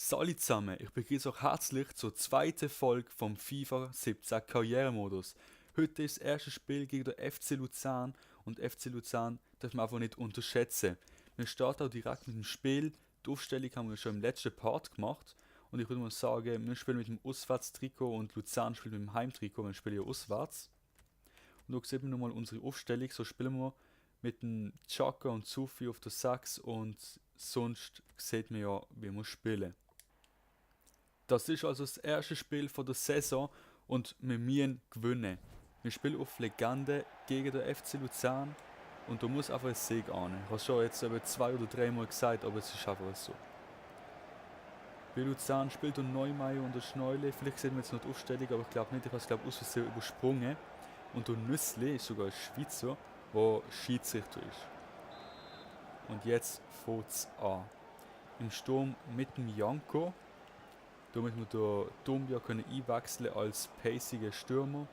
Salut zusammen, ich begrüße euch herzlich zur zweiten Folge vom FIFA 17 Karrieremodus. Heute ist das erste Spiel gegen den FC Luzern und FC Luzern darf man einfach nicht unterschätzen. Wir starten auch direkt mit dem Spiel. Die Aufstellung haben wir schon im letzten Part gemacht und ich würde mal sagen, wir spielen mit dem Auswärtstrikot und Luzern spielt mit dem Heimtrikot, wir spielen ja auswärts. Und da sieht man nochmal unsere Aufstellung, so spielen wir mit dem Chaka und Sufi auf der 6 und sonst sieht man ja, wie wir spielen. Das ist also das erste Spiel von der Saison und wir müssen gewinnen. Wir spielen auf Legende gegen den FC Luzern und da muss einfach ein Sieg an. Ich habe es schon jetzt etwa 2 oder 3 Mal gesagt, aber es ist einfach so. Bei Luzern spielt der Neumeier und der Schneule. Vielleicht sehen wir jetzt noch die Aufstellung, aber ich glaube nicht. Ich habe es glaube aus Versehen übersprungen. Und der Nüssli ist sogar ein Schweizer, der Schiedsrichter ist. Und jetzt fängt es an. Im Sturm mit dem Janko. Damit wir den Dumbia können einwechseln als paciger Stürmer.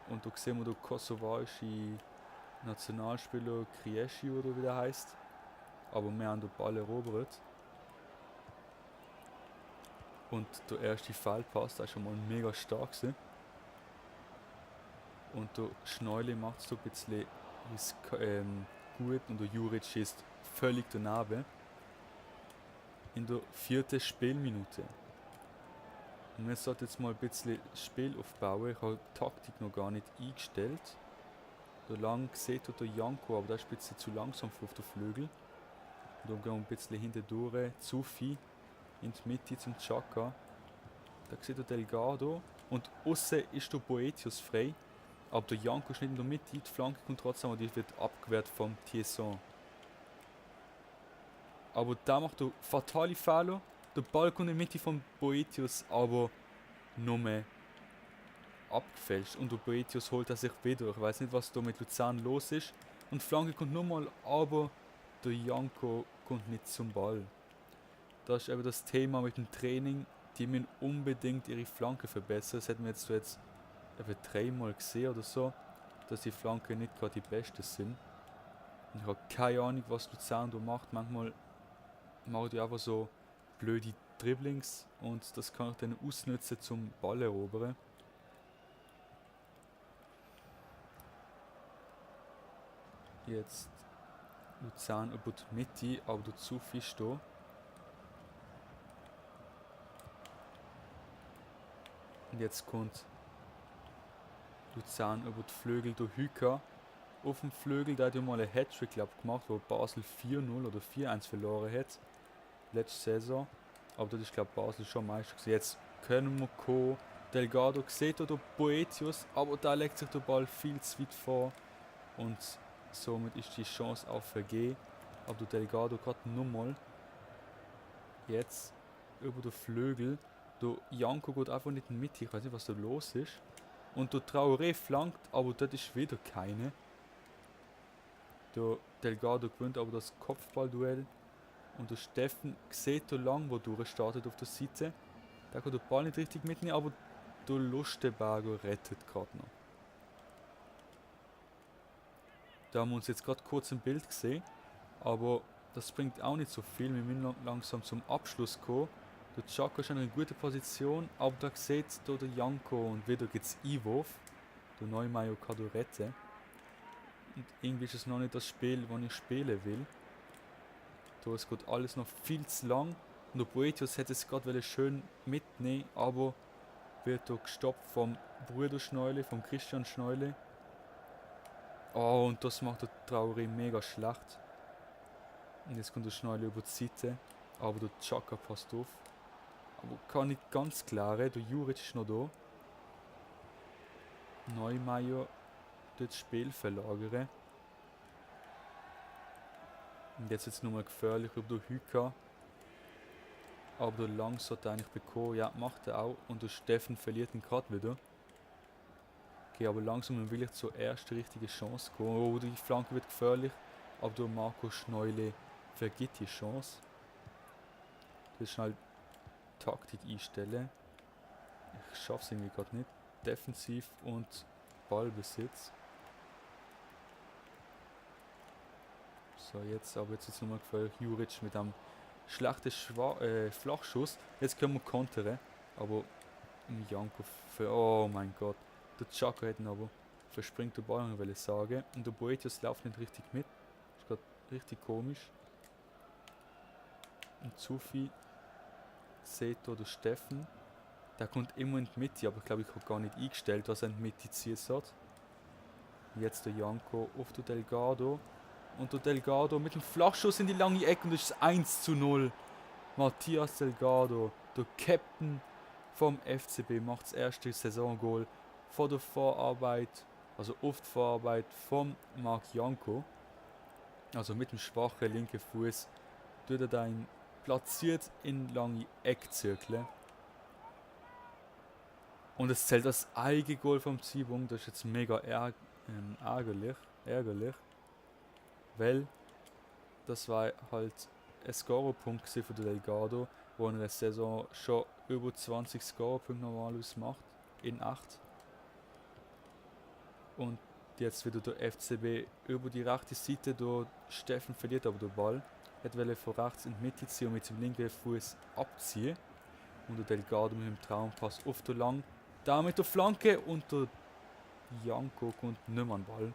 Und da sehen wir den kosovarische Nationalspieler Krieschi oder wie der heißt. Aber wir haben den Ball erobert. Und der erste Fehlpass, der ist schon mal mega stark gewesen. Und der Schneule macht es so ein bisschen gut und der Juric schießt völlig daneben. In der 4. Spielminute. Und wir sollten jetzt mal ein bisschen Spiel aufbauen. Ich habe die Taktik noch gar nicht eingestellt. Da lang sieht der Janko, aber der ist ein bisschen zu langsam auf den Flügel. Und dann gehen wir ein bisschen hinten durch. Zufi in die Mitte zum Chaka. Da sieht der Delgado. Und außen ist der Boetius frei. Aber der Janko ist nicht in der Mitte. Die Flanke kommt trotzdem, aber die wird abgewehrt vom Tiesson. Aber da macht er fatale Fehler. Der Ball kommt in die Mitte von Boetius, aber nur mehr abgefälscht. Und der Boetius holt er sich wieder. Ich weiß nicht, was da mit Luzern los ist. Und die Flanke kommt nochmal, aber der Janko kommt nicht zum Ball. Das ist eben das Thema mit dem Training. Die müssen unbedingt ihre Flanke verbessern. Das hätten wir jetzt etwa 3-mal gesehen oder so, dass die Flanken nicht gerade die besten sind. Und ich habe keine Ahnung, was Luzern da macht. Manchmal machen die einfach so blöde Dribblings und das kann ich dann ausnutzen zum Ball erobern. Jetzt Luzern über die Mitte, aber der Zufi ist da. Und jetzt kommt Luzern über die Flügel der Hüker. Auf dem Flügel, der hat ja mal einen Hattrick gemacht, wo Basel 4-0 oder 4-1 verloren hat. Letzte Saison. Aber das ist, glaube ich, Basel schon Meister gewesen. Jetzt können wir kommen. Delgado sieht oder Boetius, aber da legt sich der Ball viel zu weit vor. Und somit ist die Chance auch vergeben. Aber der Delgado gerade nochmal. Jetzt über den Flügel. Der Janko geht einfach nicht in die Mitte. Ich weiß nicht, was da los ist. Und der Traoré flankt, aber dort ist wieder keine. Der Delgado gewinnt aber das Kopfballduell. Und der Steffen sieht da lang, wo durchstartet auf der Seite. Da kann der Ball nicht richtig mitnehmen, aber der Lustenberger rettet gerade noch. Da haben wir uns jetzt gerade kurz im Bild gesehen, aber das bringt auch nicht so viel. Wir müssen langsam zum Abschluss kommen. Der Chaka ist in einer guten Position, aber da sieht da der Janko und wieder gibt es Einwurf. Der Neumeier kann da retten. Und irgendwie ist es noch nicht das Spiel, das ich spielen will. Da ist geht alles noch viel zu lang. Und der Boetius hätte es gerade schön mitnehmen, aber wird da gestoppt vom Bruder Schneule, vom Christian Schneule. Oh, und das macht der Traoré mega schlecht. Und jetzt kommt der Schneule über die Seite, aber der Chaka passt auf. Aber kann nicht ganz klären, der Juric ist noch da. Neumeier das Spiel verlagern. Und jetzt ist es nochmal gefährlich über den Hüker. Aber der Lang sollte eigentlich bekommen. Ja, macht er auch. Und der Steffen verliert ihn gerade wieder. Okay, aber langsam will ich zur ersten richtigen Chance gehen. Oh, die Flanke wird gefährlich. Aber der Marco Schneule vergibt die Chance. Das schnell Taktik einstellen. Ich schaffe es irgendwie gerade nicht. Defensiv und Ballbesitz. So, jetzt ist nochmal gefährlich. Juric mit einem schlechter Flachschuss. Jetzt können wir kontern. Aber Janko oh mein Gott. Der Chaka hätten aber verspringt der Ball, will ich sagen. Und der Boetius läuft nicht richtig mit. Ist gerade richtig komisch. Und Zufi Seto oder Steffen. Der kommt immer in die Mitte, aber ich glaube, ich habe gar nicht eingestellt, was er in die Mitte ziehen soll. Jetzt der Janko auf der Delgado. Und der Delgado mit dem Flachschuss in die lange Ecke und das ist 1:0. Matthias Delgado, der Captain vom FCB, macht das erste Saisongoal vor der Vorarbeit, also oft Vorarbeit vom Marc Janko. Also mit dem schwachen linken Fuß tut er dann platziert in lange Eckzirkel. Und es zählt das Eigengoal vom Ziebung, das ist jetzt mega ärgerlich, weil das war halt ein Scorerpunkt für den Delgado, wo in der Saison schon über 20 Scorerpunkte normalerweise macht, in 8. Und jetzt wieder der FCB über die rechte Seite, durch Steffen verliert aber den Ball, er wollte von rechts in die Mitte ziehen und mit dem linken Fuß abziehen. Und der Delgado mit dem Traumpass auf der Lang, da mit der Flanke und der Janko kommt nicht mehr an den Ball.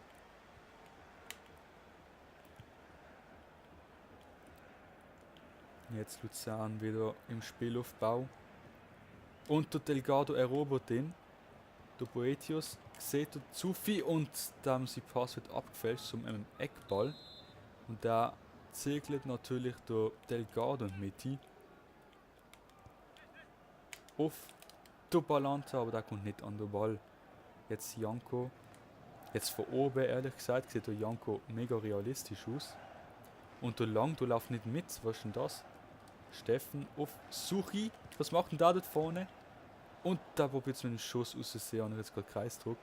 Jetzt Luzern wieder im Spielaufbau. Und der Delgado erobert ihn. Der Boetius sieht der Zufi und dann sein Pass wird abgefälscht zum Eckball. Und da zirkelt natürlich der Delgado in die Mitte. Auf der Ballante, aber der kommt nicht an den Ball. Jetzt Janko. Jetzt von oben, ehrlich gesagt, sieht der Janko mega realistisch aus. Und der Lang, du läuft nicht mit. Was ist denn das? Steffen auf Suchi. Was macht denn da dort vorne? Und da probiert es mit dem Schuss auszusehen und jetzt gerade Kreisdruck.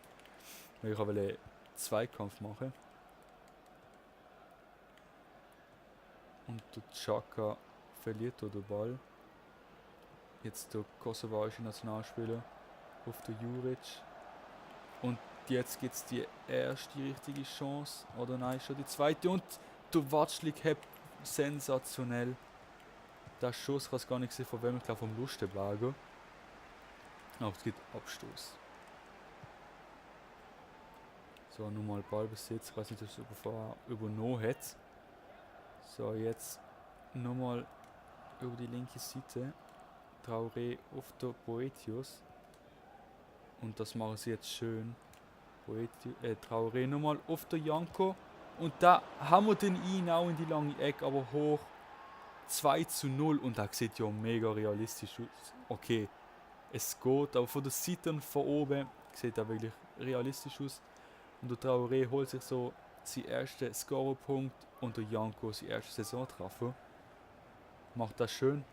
Weil ich wollte Zweikampf machen. Und der Chaka verliert da den Ball. Jetzt der kosovarische Nationalspieler auf der Juric. Und jetzt gibt es die erste richtige Chance. Oder nein, schon die zweite. Und der Watschlik hat sensationell. Der Schuss kann es gar nicht sehen, von wem, ich glaube vom Lustenberger. Aber es gibt Abstoß. So, nochmal Ballbesitz. Ich weiß nicht, ob es vorher übernommen hat. So, jetzt nochmal über die linke Seite. Traoré auf der Boetius. Und das machen sie jetzt schön. Traoré nochmal auf der Janko. Und da haben wir den ihn auch in die lange Ecke, aber hoch. 2:0 und das sieht ja mega realistisch aus. Okay, es geht, aber von der Seite und von oben sieht er wirklich realistisch aus. Und der Traoré holt sich so seinen ersten Scorerpunkt und der Janko seinen ersten Saisontreffer. Macht das schön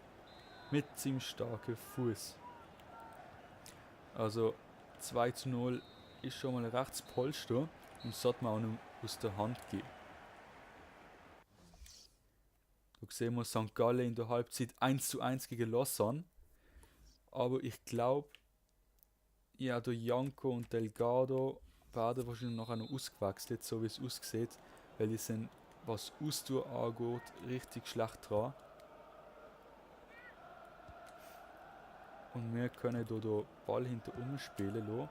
mit seinem starken Fuß. Also 2:0 ist schon mal ein rechtes Polster und sollte man auch nicht aus der Hand gehen. Da sehen wir St. Gallen in der Halbzeit 1:1 gegen Lausanne. Aber ich glaube, ja, der Janko und Delgado werden wahrscheinlich nachher noch ausgewechselt, so wie es aussieht. Weil die sind, was Ausdauer angeht, richtig schlecht dran. Und wir können hier den Ball hinter uns spielen lassen,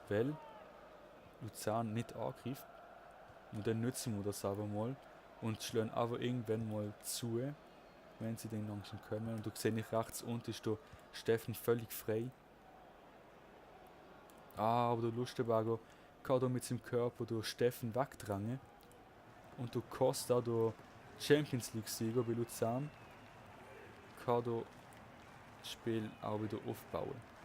weil Luzern nicht angreift. Und dann nutzen wir das aber mal und schlagen aber irgendwann mal zu, wenn sie dann langsam kommen. Und du siehst nicht rechts unten ist der Steffen völlig frei. Aber der Lustenberger kann da mit seinem Körper durch Steffen wegdrängen. Und der Costa, der Champions League-Sieger bei Luzern, kann da das Spiel auch wieder aufbauen.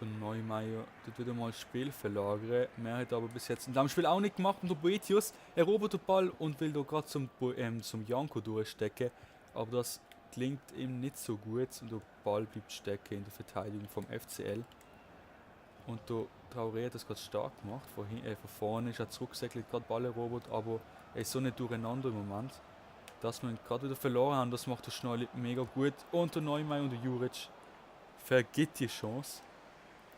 Der Neumeier tut wieder mal das Spiel verlagern. Mehr hat aber bis jetzt in diesem Spiel auch nicht gemacht. Und der Boetius erobert den Ball und will da gerade zum Janko durchstecken. Aber das klingt ihm nicht so gut und der Ball bleibt stecken in der Verteidigung vom FCL. Und der Traoré hat das gerade stark gemacht. Von vorne ist er zurückgesäckelt, gerade Ball erobert, aber er ist so nicht durcheinander im Moment, dass wir ihn gerade wieder verloren haben. Das macht der Schneider mega gut. Und der Neumeier und der Juric vergibt die Chance.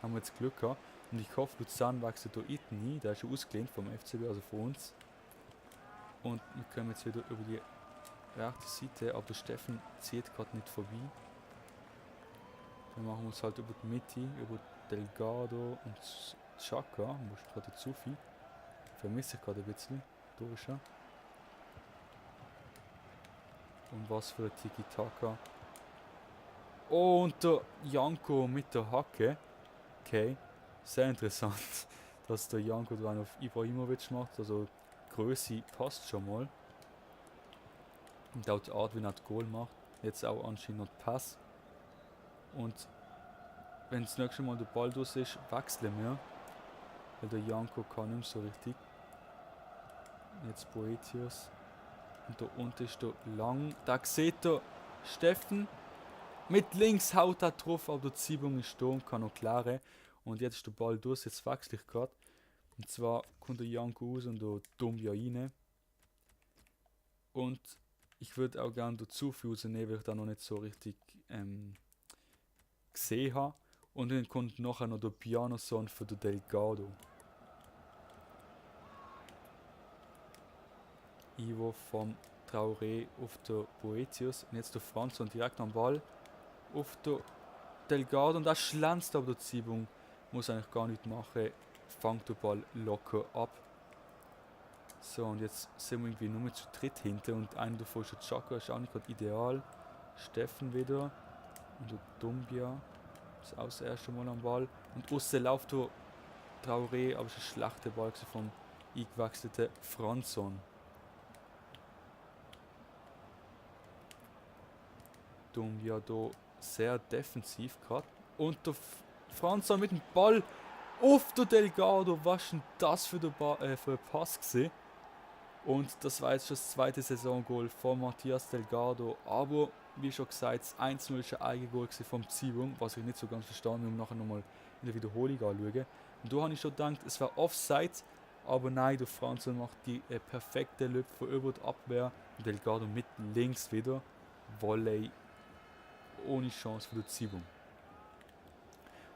Haben wir jetzt Glück gehabt. Und ich hoffe, Luzern wechselt da hinten nie. Der ist schon ausgelehnt vom FCB, also von uns. Und wir kommen jetzt wieder über die rechte Seite, aber der Steffen zieht gerade nicht vorbei. Dann machen wir es halt über die Mitte, über Delgado und Chaka. Wo ist gerade zu viel? Vermisse ich gerade ein bisschen. Durchschauen. Und was für ein Tiki-Taka. Oh, und der Janko mit der Hacke. Okay, sehr interessant, dass der Janko dann auf Ibrahimovic macht. Also Größe passt schon mal. Und auch die Art, wie er das Goal macht. Jetzt auch anscheinend noch Pass. Und wenn das nächste Mal der Ball durch ist, wechseln wir. Weil der Janko kann nicht so richtig. Jetzt Boetius. Und da unten ist der Lang. Da sieht der Steffen. Mit links haut er drauf, aber der Ziebung ist da und kann noch klären. Und jetzt ist der Ball durch, jetzt wechsle ich gerade. Und zwar kommt der Janko raus und der Dumbia rein. Und ich würde auch gerne dazu rausnehmen, weil ich da noch nicht so richtig gesehen habe. Und dann kommt nachher noch der Piano-Son für den Delgado. Ivo vom Traoré auf der Boetius. Und jetzt der Franzson direkt am Ball. Auf der Delgado. Und da schlanzt aber der Ziebung. Muss eigentlich gar nicht machen. Fängt der Ball locker ab. So, und jetzt sind wir irgendwie nur mit zu dritt hinten. Und einer davon ist der Chaka. Ist auch nicht gerade ideal. Steffen wieder. Und der Dumbia. Ist auch das erste Mal am Ball. Und aussen läuft der Traoré. Aber es ist ein schlechter Ball vom eingewechselten Franzson. Dumbia da sehr defensiv gerade. Und der Franzson mit dem Ball auf der Delgado. Was denn das für ein Pass gewesen? Und das war jetzt schon das zweite Saisongoal von Matthias Delgado. Aber wie schon gesagt, das 1-0 ist ein Eigengoal vom Ziebung, was ich nicht so ganz verstanden habe, nachher nochmal in der Wiederholung anschauen. Und da habe ich schon gedacht, es war Offside. Aber nein, der Franzson macht die perfekte Lüpfe über die Abwehr. Und Delgado mit links wieder. Volley ohne Chance für die Ziebung.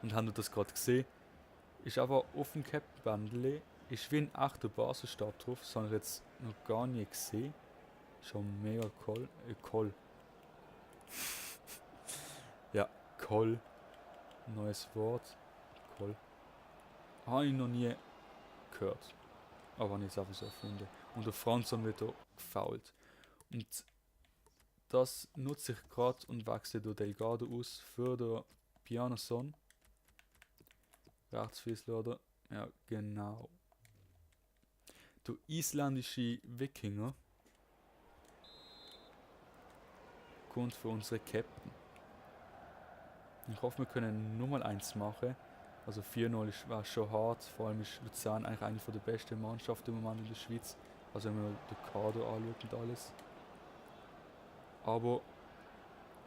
Und haben wir das gerade gesehen, ist aber auf dem Cap-Bandel, ist wie ein echter Basisstab drauf, das habe ich jetzt noch gar nie gesehen. Schon mega cool. Ja, cool. Neues Wort. Cool. Habe ich noch nie gehört. Aber habe ich es einfach so erfunden. Und der Franzson wird da gefoult. Und das nutze ich gerade und wechsle der Delgado aus für den Piano-Son. Rechtsfüßler, oder? Ja, genau. Der isländische Wikinger kommt für unsere Captain. Ich hoffe, wir können nur mal eins machen. Also 4-0 war schon hart. Vor allem ist Luzern eigentlich eine der besten Mannschaften im Moment in der Schweiz. Also wenn man den Kader anschaut und alles. Aber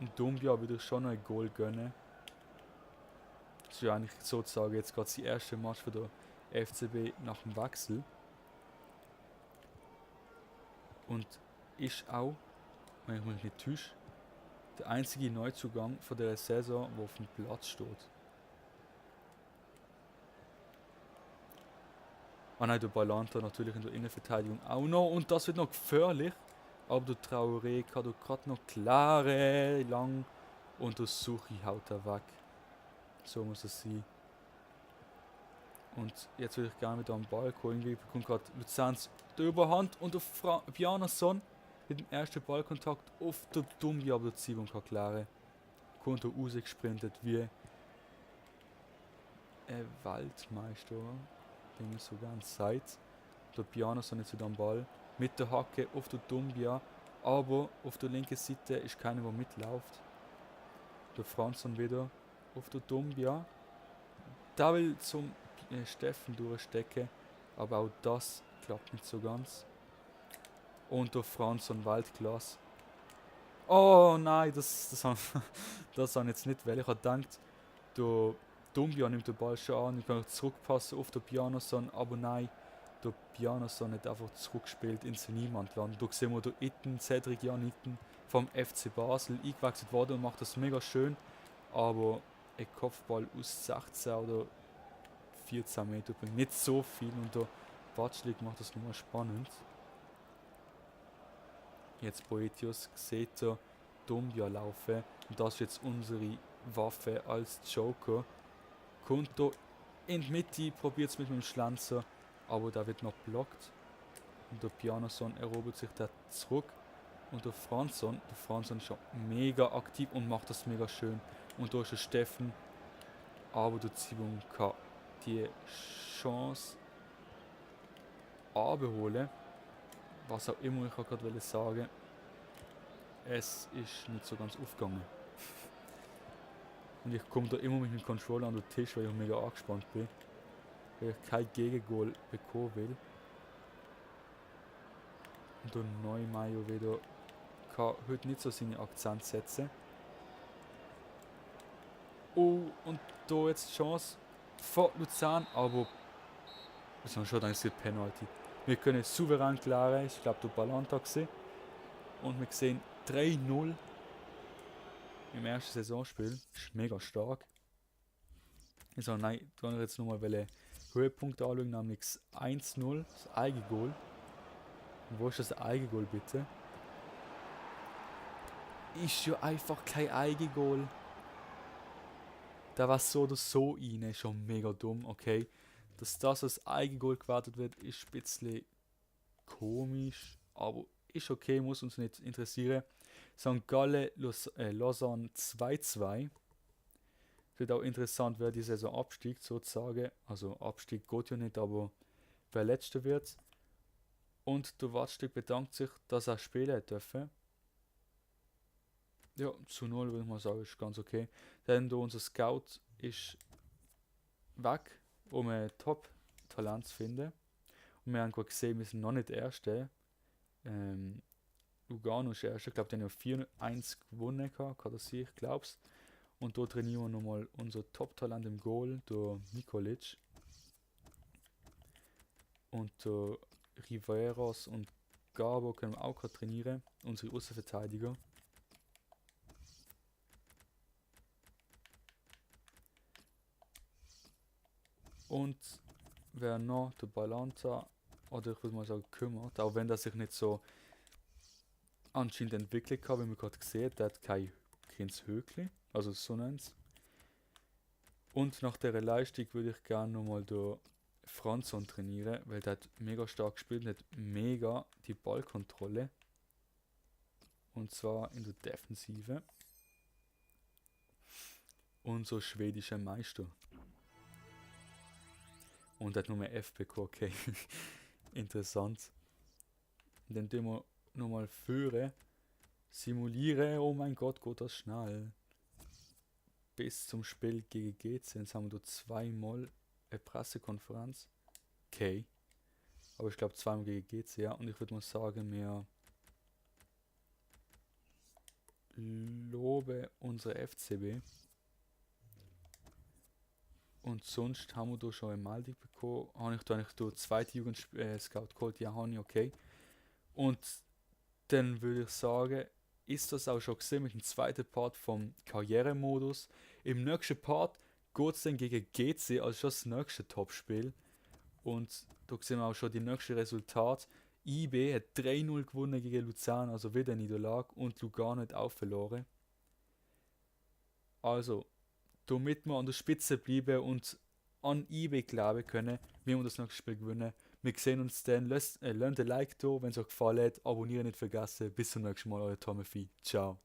in Dumbia würde ich schon noch ein Goal gönnen. Das ist ja eigentlich sozusagen jetzt gerade die erste Match für den FCB nach dem Wechsel. Und ist auch, wenn ich mich nicht täusche, der einzige Neuzugang von der Saison, der auf dem Platz steht. Ah nein, der Balanta natürlich in der Innenverteidigung auch noch. Und das wird noch gefährlich. Aber der Traoré kann da gerade noch klare, lang. Und der Suchi haut er weg. So muss es sein. Und jetzt würde ich gerne wieder am Ball kommen. Irgendwie bekommt gerade Luzerns die Überhand. Und der Piano-Son mit dem ersten Ballkontakt auf der Dumbia, aber der Ziebung kann klären. Kommt er rausgesprintet wie ein Waldmeister. Den ich so ganz sagt. Der Piano-Son jetzt wieder am Ball. Mit der Hacke auf der Dumbia. Aber auf der linken Seite ist keiner, der mitläuft. Der Franzson wieder auf der Dumbia. Da will zum Steffen durchstecken. Aber auch das klappt nicht so ganz. Und der Franzson Weltklasse. Oh nein, das habe ich jetzt nicht, weil ich habe gedacht, der Dumbia nimmt den Ball schon an. Ich kann zurückpassen auf den Piano-Son. Aber nein. Der Piano-Son hat einfach zurückgespielt ins Niemandland. Da sehen wir den Itten, Cedric Jan Itten vom FC Basel eingewechselt worden und macht das mega schön. Aber ein Kopfball aus 16 oder 14 Meter bringt. Nicht so viel und der Watschlik macht das nochmal spannend. Jetzt Boetius sieht er Dumbia laufen und das ist jetzt unsere Waffe als Joker. Kommt da in die Mitte, probiert es mit dem Schlanzer, aber da wird noch blockt. Und der Pianoson erobert sich da zurück. Und der Franzson ist schon mega aktiv und macht das mega schön. Und da ist der Steffen, aber der Zibung kann die Chance abholen. Was auch immer ich gerade sagen. Es ist nicht so ganz aufgegangen. Und ich komme da immer mit dem Controller an den Tisch, weil ich mega angespannt bin. Weil ich kein Gegengol bekommen will. Und der Neumayo wieder kann heute nicht so seine Akzent setzen. Oh, und da jetzt die Chance für Luzern, aber wir haben schon gedacht, es gibt Penalty. Wir können souverän klären, ich glaube, der Balanta gesehen. Und wir sehen 3-0 im ersten Saisonspiel. Das ist mega stark. Also nein, da wollen wir jetzt nochmal Höhepunkt anschauen, nämlich das 1-0, das Eigengoal. Und wo ist das Eigengoal bitte? Ist ja einfach kein Eigengoal. Da war so oder so rein, schon mega dumm, okay. Dass das als Eigengoal gewertet wird, ist ein bisschen komisch, aber ist okay, muss uns nicht interessieren. St. Gallen, Lausanne 2-2. Wird auch interessant, wer die Saison abstiegt, sozusagen. Also Abstieg geht ja nicht, aber wer Letzter wird. Und der Wattstieg bedankt sich, dass er spielen dürfen. Ja, zu 0 würde ich mal sagen, ist ganz okay. Denn unser Scout ist weg, um ein Top-Talent zu finden. Und wir haben gerade gesehen, wir sind noch nicht Erste. Lugano ist Erster, ich glaube, die haben ja 4-1 gewonnen, kann das sein, ich glaube es. Und da trainieren wir nochmal unser Top-Talent im Goal, der Nikolic. Und der Riveros und Gabo können wir auch gerade trainieren, unsere Außenverteidiger. Und wer noch der Balanta, oder ich würde mal sagen, kümmert, auch wenn das sich nicht so anscheinend entwickelt hat, wie wir gerade gesehen haben, der hat kein Höckli, also so nennt's. Und nach dieser Leistung würde ich gerne nochmal den Franzson trainieren, weil der hat mega stark gespielt und hat mega die Ballkontrolle. Und zwar in der Defensive. Unser schwedischer Meister. Und hat nur mehr FPK, okay. Interessant. Und dann tun wir nochmal führen. Simuliere, oh mein Gott, geht das schnell. Bis zum Spiel gegen GC. Jetzt haben wir da zweimal eine Pressekonferenz. Okay. Aber ich glaube zweimal gegen GC, ja. Und ich würde mal sagen, wir lobe unsere FCB. Und sonst haben wir da schon eine Meldung bekommen. Habe ich da eigentlich der zweite Jugend-Scout geholt? Ja, habe ich, okay. Und dann würde ich sagen, ist das auch schon gesehen mit dem zweiten Part vom Karrieremodus. Im nächsten Part geht es dann gegen GC, also schon das nächste Topspiel. Und da sehen wir auch schon die nächsten Resultate. IB hat 3-0 gewonnen gegen Luzern, also wieder eine Niederlage. Und Lugano hat auch verloren. Also, damit wir an der Spitze bleiben und an IB glauben können, wir das nächste Spiel gewinnen. Wir sehen uns dann. Lasst ein Like da, wenn es euch gefallen hat. Abonnieren nicht vergessen. Bis zum nächsten Mal, euer Tommy. Ciao.